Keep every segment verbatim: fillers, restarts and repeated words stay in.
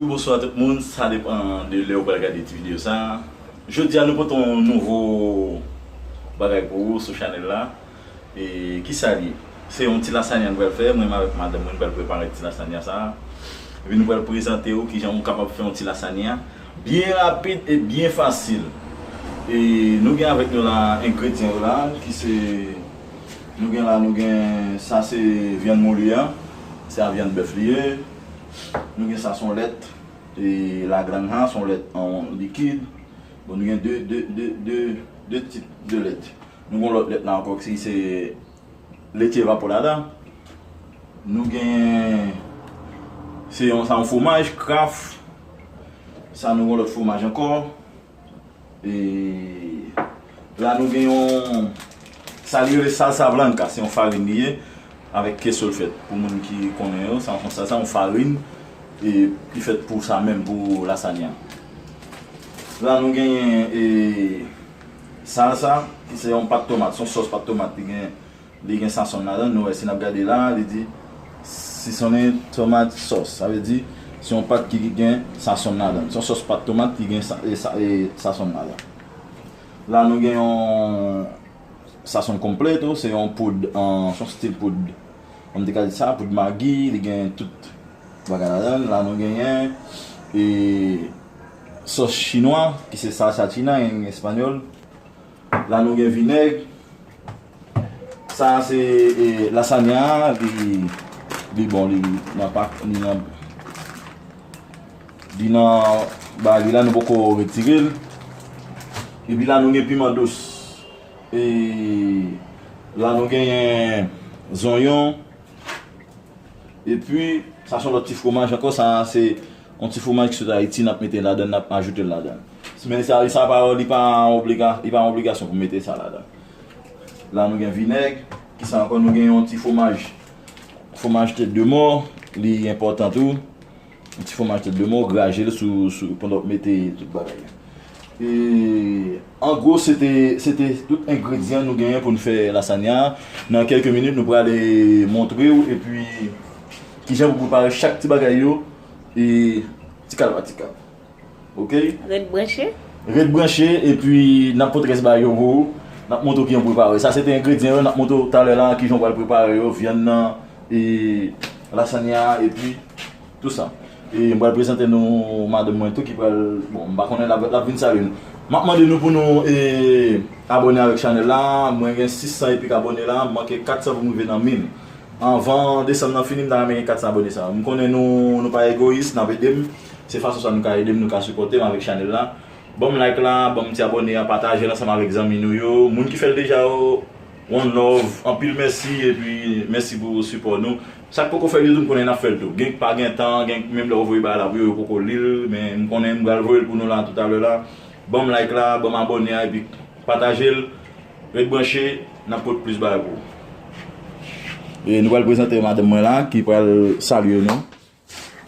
Bonswa tout moun, sa depann de lè ou pral gade ti videyo sa. Jodi a nou pote yon nouvo bagay pou ou sou chanèl la. E kisa l ye? Se yon ti lasagna nou pral fè, mwen menm avèk madanm mwen nou pral prepare ti lasagna sa. Epi nou pral prezante ou kijan ou kapab fè yon ti lasagna byen rapid e byen fasil. E nou gen avèk nou la engredyan yo la, ki se, nou gen la, nou gen, sa se vyann moli a, se a vyann bèf li ye. Nou gen sa se yon lèt, e la granja se yon lèt an likid. Bon, nou gen de, de, de, de, de tip de lèt. Nou gen lòt lèt la ankò ki se leche evaporada. Nou gen, se yon, sa yon fwomaj, Kraft. Sa nou gen lòt fwomaj ankò. E la nou gen yon, sa li rele salsa blanca, se yon farin li ye, avèk keso l fèt. Pou moun ki konnen yo, sa yon salsa, yon farin, e ki fèt pou sa menm, pou lasagna. La nou genyen, e, salsa, ki se yon pat tomat, se yon sòs pat tomat, li gen, li gen sazon ladan l. Nou wè, si n ap gade la, li di seasoning tomat sauce. Sa vle di, se yon pat ki gen sazon ladan l. Se yon sòs pat tomat ki gen sa, e, sa, e, sazon ladan l. La nou gen yon sazon completo, se yon poud, an, se yon stil poud, kòm te ka di sa, poud Maggi, li gen tout bagay ladan l. La nou genyen, e, sòs chinwa, ki se salsa china en espanyòl. La nou gen vinèg. Sa se, e, lasagna a, li, li bon, li nan pak, li nan, li nan bagay la, nou poko retire l. Epi la nou gen piman dous. E la nou genyen zonyon. Epi, sa se yon lòt ti fwomaj ankò, sa se yon ti fwomaj ki sot Ayiti, n ap mete ladan, n ap ajoute l ladan. Men sa, sa pa, li pa obliga, li pa yon obligasyon pou mete sa ladan. La nou gen vinèg, ki sa ankò, nou gen yon ti fwomaj, fwomaj tèt de mò, li enpòtan tou. Yon ti fwomaj tèt de mò, graje l sou, sou, pandan w ap mete tout bagay yo. E, an gwo, se te, se te tout engredyan nou genyen pou n fè lasagna a. Nan kèlke minit, nou prale montre w, epi kijan pou prepare chak ti bagay yo, e ti kal pa ti kal. Oke? Ret branche. Ret branche, epi n ap pote rès bagay yo pou ou. N ap montre w kijan pou prepare. Sa se te engredyan yo, n ap montre w talè la kijan w pral prepare yo, vyann nan, e lasagna a, epi tou sa. E m pral prezante nou madanm mwen tou ki pral, bon, m pa konnen l ap, l ap vin salye nou. M ap mande nou pou nou, e, abòne avèk chanèl la. Mwen gen sis san epik abòne la, m manke kat san pou m rive nan mil. Anvan desanm nan fini, m ta renmen gen kat san abòne sa. M konnen nou, nou pa egoyis, n ap ede m. Se fason sa nou ka ede m, nou ka sipòte m avèk chanèl la. Ban m like la, ban m ti abòne a, pataje l ansanm avèk zanmi nou yo. Moun ki fè l deja yo, one love, anpil mèsi, epi mèsi pou sipò nou. Sa k poko fè l yo tou, m konnen n ap fè l tou. Gen k pa gen tan, gen k menm lè w voye bagay la pou yo, yo poko li l, men m konnen m pral voye l pou nou la toutalè la. Ban m like la, ban m abòne a, epi pataje l, ret branche, n ap pote plis bagay pou ou. E nou pral prezante madanm mwen la, ki pral salye nou.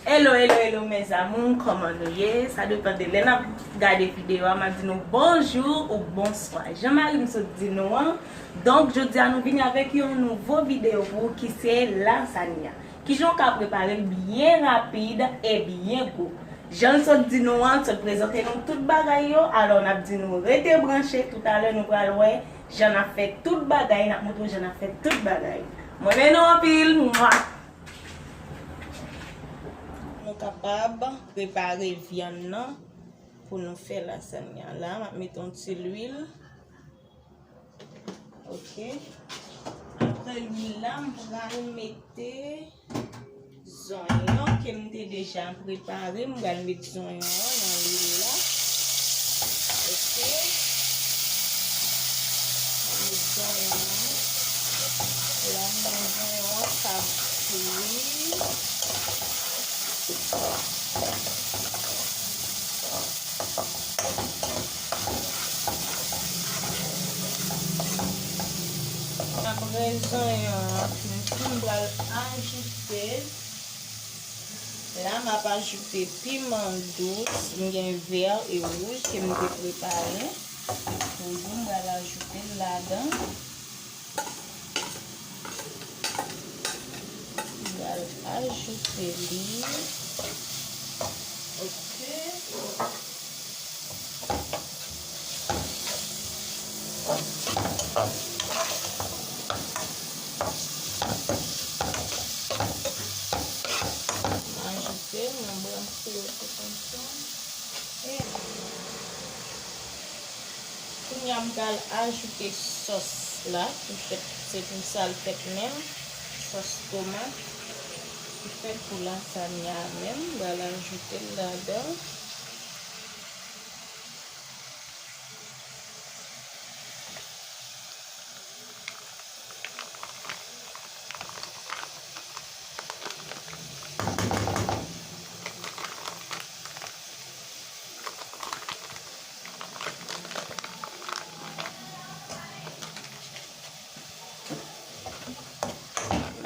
Hello, hello, hello, mes amours, kòman nou ye? Sa depann de lè n ap gade videyo a, m ap di nou bonjou ou bonswa. Jan Marie m sot di nou an, donk, jodi a nou vini avèk yon nouvo videyo pou ou ki se lasagna. Kijan w ka prepare l byen rapid e byen gou? Jan l sot di nou an, sot prezante nou tout bagay yo, alò n ap di nou rete branche, toutalè nou pral wè jan n ap fè tout bagay, n ap montre w jan n ap fè tout bagay. M renmen nou anpil, mwa! Nou kapab prepare vyann nan pou nou fè lasagna la. M ap mete yon ti lwil. Oke. Apre lwil la, m pral mete zonyon ke m te deja prepare. M pral met zonyon an nan lwil la. Oke. Met zonyon an. La, m gen zonyon an k ap fri. Apre zonyon an fin fri, m pral ajoute, la m ap ajoute piman dous, m gen vè e wouj ke m te prepare. Toujou m pral ajoute l ladan. M pral ajoute li. Pral ajoute sòs la, ki fèt, se pou sa l fèt menm, sòs tomat, ki fèt pou lasagna a menm, m pral ajoute l ladan.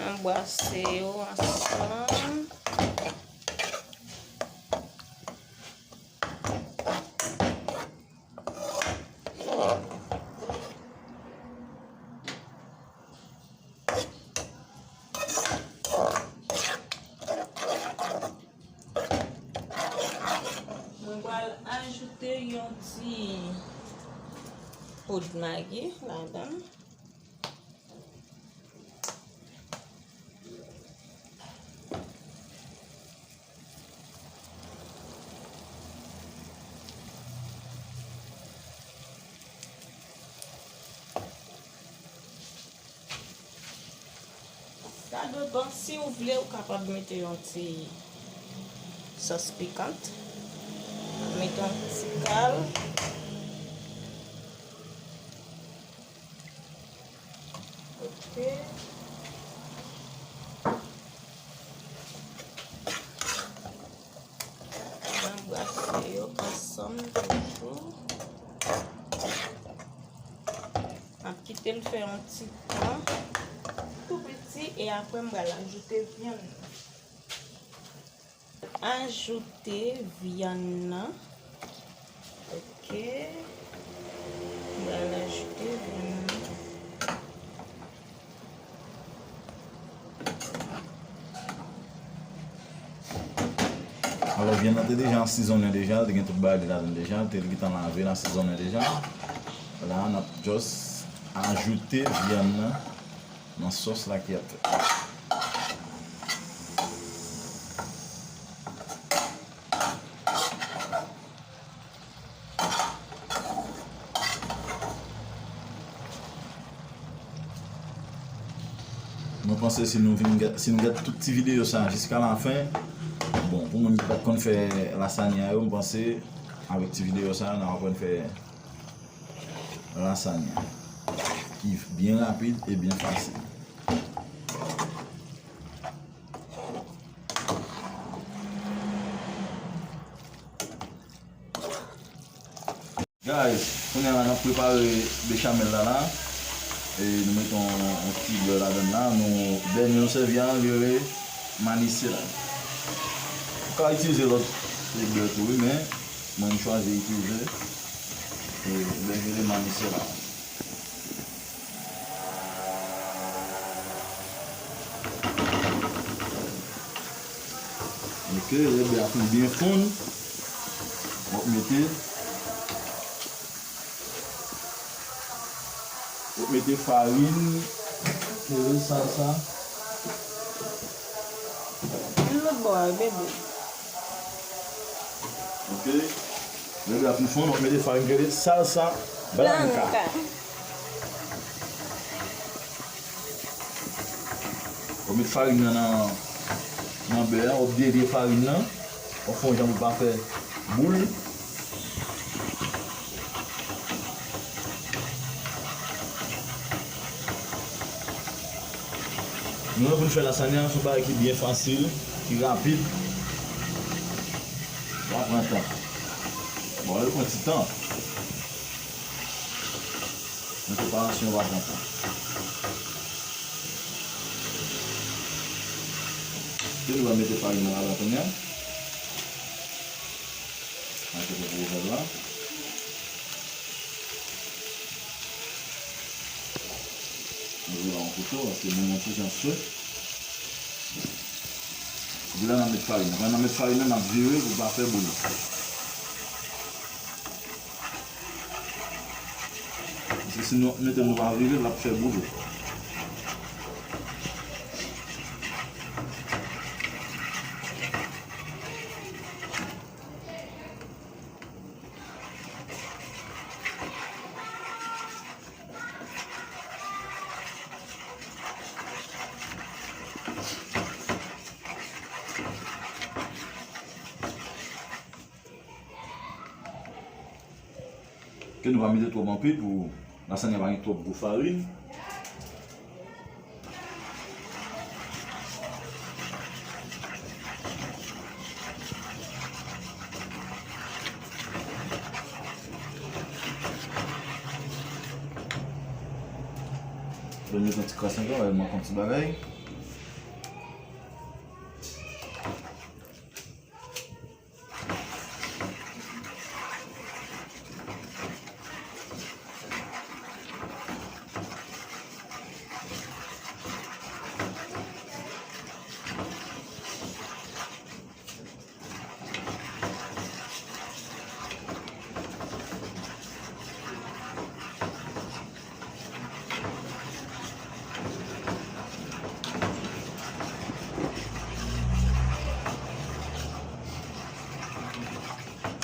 Anbrase yo ansanm. Mwen pral ajoute yon ti poud magi ladan. Sa depann, si w vle, ou kapab mete yon ti sòs pikan. Mete yon ti kal. Ok. Anbrase yo ansanm toujou. M ap kite l fè yon ti tan tou piti e apre m pral ajoute vyann nan. Ajoute vyann nan. Ok. M pral ajoute vyann nan. Alò, vyann nan te deja asizonnen deja, li te gen tout bagay li ladan l deja, li te gentan lave l, asizonnen deja. La, n ap just ajoute vyann nan nan sòs la ki ap fèt. Mwen panse si nou vin gad, si nou gad tout ti videyo sa jiska lafen, bon, pou moun ki pa t konn fè lasagna yo, mwen panse avèk ti videyo sa, n ap aprann fè lasagna ki byen rapid e byen fasil. Guys, kounye a la n ap prepare bechamel la la. E nou mete yon, yon ti bè ladan la. Nou, bè nou sèvi a, li rele manisela. Ou ka itilize lòt bè tou, wi, men mwen m chwazi itilize, e, bè rele manisela. Ok, lè bè a fin byen fonn, w ap mete, w ap mete farin, kere salsa. Vin lòt bò a, bebe. Ok. Lè bè a fin fonn, w ap mete farin kere salsa blanca. Blanca. W ap met farin nan, nan, nan bè a, w ap delye farin nan, w ap fè yon jan pou l pa fè boul. Nou wè pou n fè lasagna, se yon bagay ki byen fasil, ki rapid. Pa pran tan. Bon, li pran ti tan. Men preparasyon an pa pran tan. Epi nou va mete farin nan ladan kounye a. Mete pou ouvè la. Mwen vire yon kouto, paske mwen yon ti jan swe. Epi la, n ap met farin nan. Pandan n ap met farin nan, n ap vire pou l pa fè boul. Paske si nou mete l, nou pa vire, l ap fè boul. Nou pa mete twòp anpil pou lasagna pa gen twòp gou farin. Mwen met yon ti kras ankò, mwen manke yon ti bagay.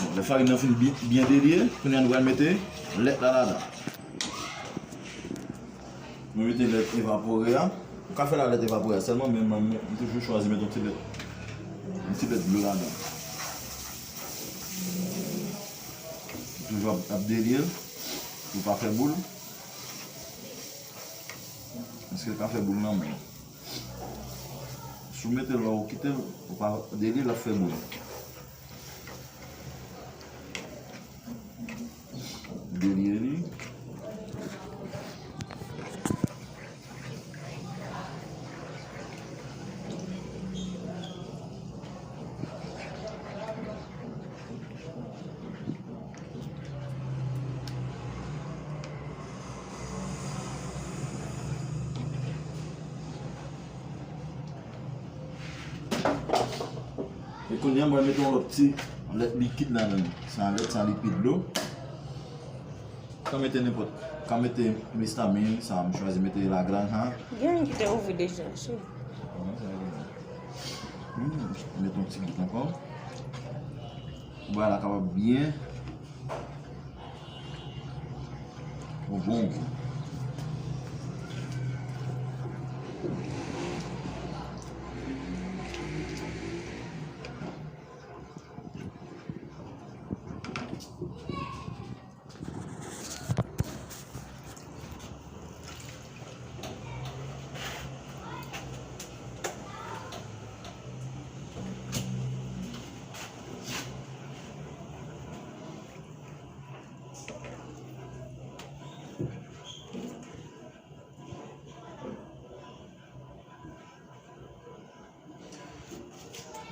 Bon, lè farin nan fin byen, byen delye, kounye a nou pral mete lèt la ladan. Mwen mete lèt evapore a. Ou ka fè la lèt evapore a sèlman, men mwen, mwen, mwen toujou chwazi mete yon ti lèt, yon ti lèt dlo ladan. Toujou ap, ap delye l pou l pa fè boul. Paske l ka fè boul nan men. Si w mete l la, ou kite l, ou pa delye l, l ap fè boul. Delye li. E kounye a, mwen mete yon lòt ti lèt likid ladan. Sa lèt, sa likid dlo. Ou ka mete nenpòt. Ou ka mete Mista Mil, sa m chwazi mete la granja. Gen youn ki te ouvri deja, cheri. Hmm, mete yon ti gout ankò. Bagay la kapab byen. Yon bon gou.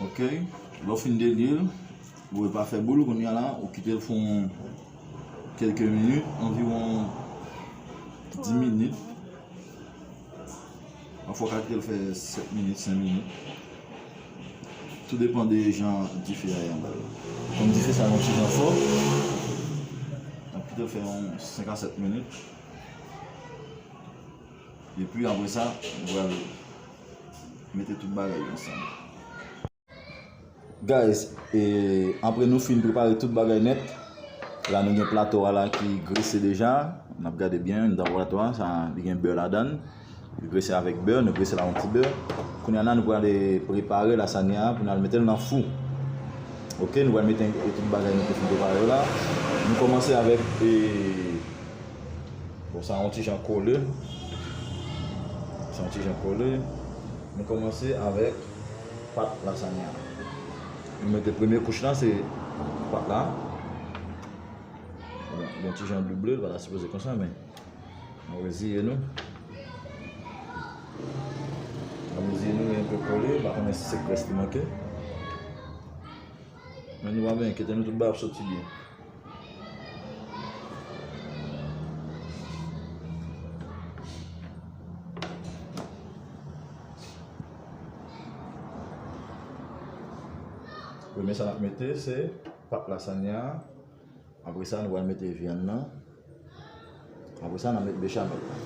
Ok. Lè w fin delye l, ou pa fè boul, kounye a la, ou kite l fè yon kèlke minit, anviwon dis minit. Pafwa w ka kite l fè sèt minit, senk minit. Tou depann de jan dife a ye anba l. Kòm dife sa yon ti jan fò, n ap kite l fè yon senk a sèt minit. Epi apre sa, nou pral mete tout bagay yo ansanm. Guys, e, apre nou fin prepare tout bagay nèt, la nou gen plato a la ki grese deja. N ap gade byen anndan plato a, sa, li gen bè ladan l. Li grese avèk bè, nou grese l ak yon ti bè. Kounye a la, nou prale prepare lasagna a pou n al mete l nan fou. Ok, nou pral mete tout bagay nou te fin prepare yo la. Nou kòmanse avèk, e, Bon, sa yon ti jan kole. Sa yon ti jan kole. Nou kòmanse avèk pat lasagna. Nou mete premye kouch la, se pat la. Bon, yon ti jan double, li pa ta sipoze konsa, men nou reziye nou. Nou reziye nou, li enpe kole, m pa konnen si se grès ki manke. Men nou pa byen enkyete nou, tout bagay ap soti byen. Premye sa n ap mete, se pat lasagna a. Apre sa, nou pral mete vyann nan. Apre sa, n ap met bechamèl la.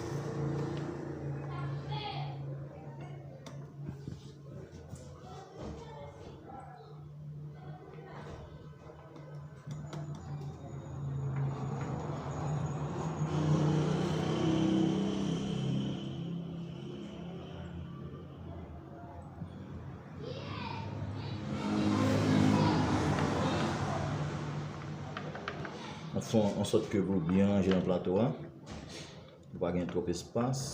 N ap fè yon sòt ke pou byen ranje nan plato a. Pou pa gen twòp espas.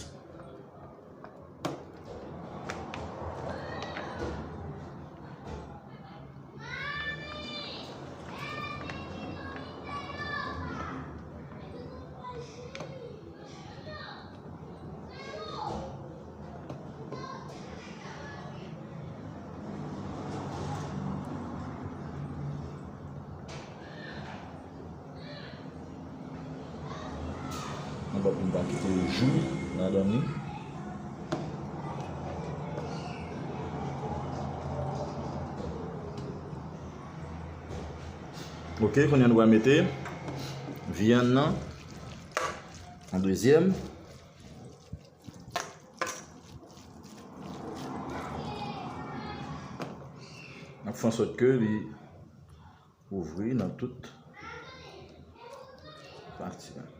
Anba pou m pa kite l jou ladan li. Ok, kounye a nou pral mete vyann nan an dezyèm. N ap fè an sòt ke li ouvri nan tout pati a.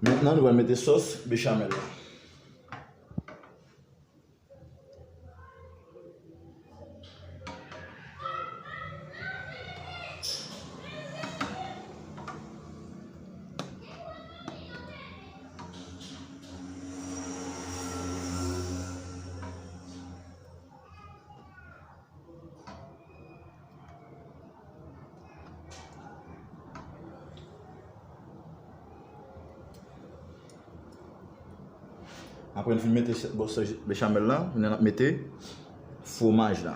Mentnan, nou pral mete sòs bechamèl la. Apre n fin mete sòs bechamèl la, kounye a n ap mete fwomaj la.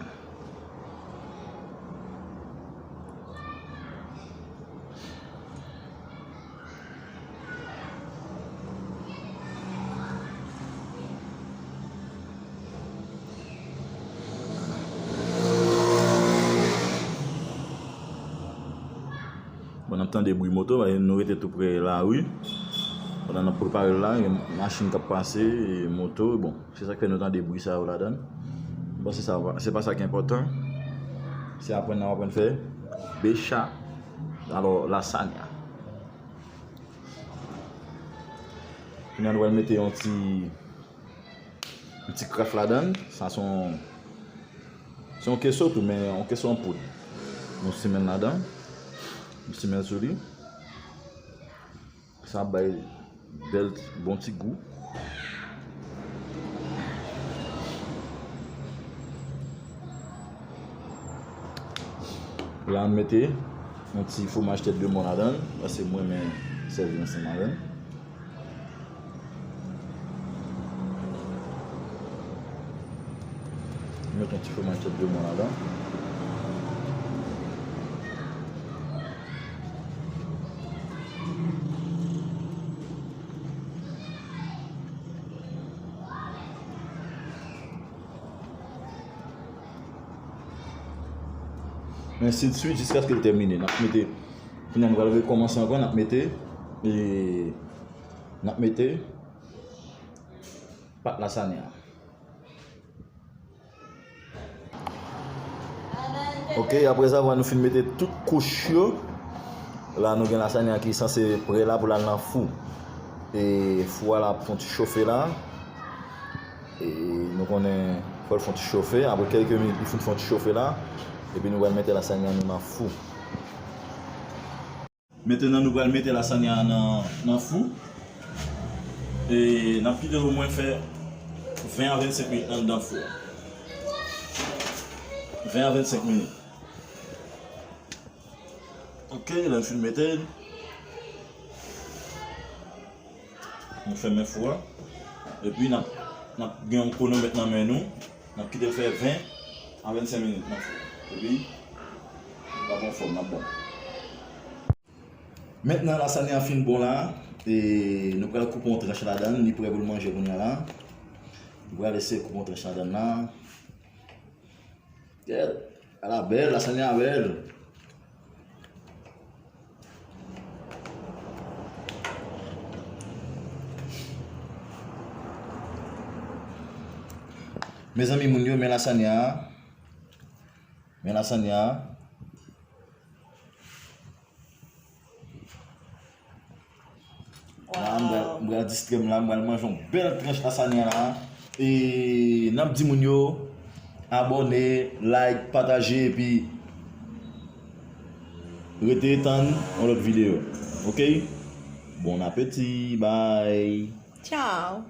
Bon, n ap tande bri moto, paske nou rete tou pre lari. Pandan n ap prepare l la, gen machin k ap pase, e moto, bon, se sa k fè nou tande bri sa yo ladan l. Bon, se sa, se pa sa ki enpòtan. Se aprann n ap aprann fè becha, alò, lasagna. Kounye a nou pral mete yon ti yon ti krèf ladan l. Sa se yon, se yon keso tou, men yon keso an poud. Nou simen l ladan. Nou simen l sou li. Sa ap bay bèl, bon ti gou. La, n mete yon ti fwomaj tèt de mò ladan l, paske mwen renmen sèvi ansanm avè l. Met yon ti fwomaj tèt de mò ladan. Ensidswit jiskaske l tèmine. N ap mete, kounye a nou pral rekòmanse ankò, n ap mete, e, n ap mete pat lasagna. Ok, aprezavwa nou fin mete tout kouch yo, la nou gen lasagna ki sanse prè la pou l al nan fou. E fou a la ap fè yon ti chofe la. E nou konnen fò l fè yon ti chofe. Apre kèlke minit li fin fè yon ti chofe la, epi nou pral mete lasagna nou nan fou. Mentnan nou pral mete lasagna a nan, nan fou. E n ap kite l omwen fè ven a vennsenk minit anndan fou a. Ven a vennsenk minit. Ok, lè n fin mete l, nou fèmen fou a. Epi n ap, n ap gen yon kwonomèt nan men nou. N ap kite l fè ven a vennsenk minit nan fou. Epi, l ap anfòm, l ap bon. Mentnan lasagna fin bon la, e nou pral koupe yon tranch ladan l, li prè pou l manje kounye a la. Nou pral eseye koupe yon tranch ladan l la. Yeah. Ala bèl, lasagna bèl. Mezanmi, moun yo, men lasagna a. Men lasagna a. La, m pral, m pral distrè m la, m pral manje yon bèl tranch lasagna la. E n ap di moun yo, abòne, like, pataje, epi rete tann yon lòt videyo. Oke? Bon apeti, bye! Tchao!